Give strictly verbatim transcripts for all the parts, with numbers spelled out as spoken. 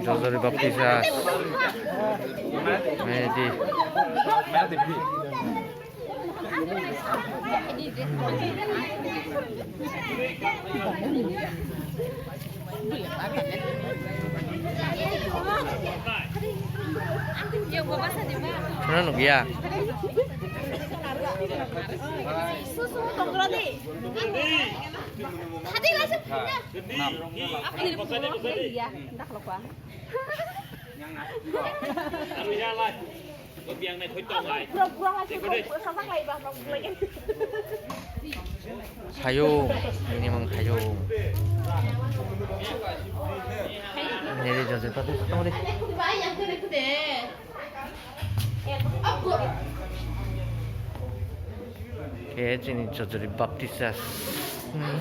Jojori baptisa. Medi. Kheno nukya. Hayung, minimum hayung. Nere jaje patu tong de. Ke chini Jojori baptisa. Hmm.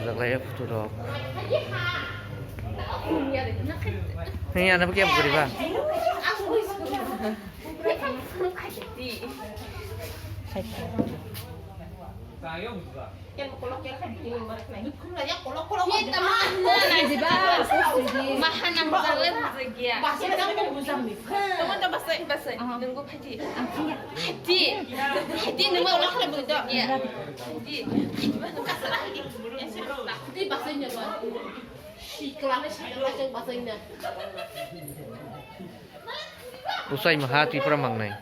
Bujak lai ya photo rok. Ni ana bo kebo guriba. Mahanang bujak lai bujak ya. Tama tama sai basai. Nunggu Di, di, nungma ulah khala bujak ya. Di, di, basai nya ba. Sikla na sikla na basai nya. Usai maha Tripura mangnai.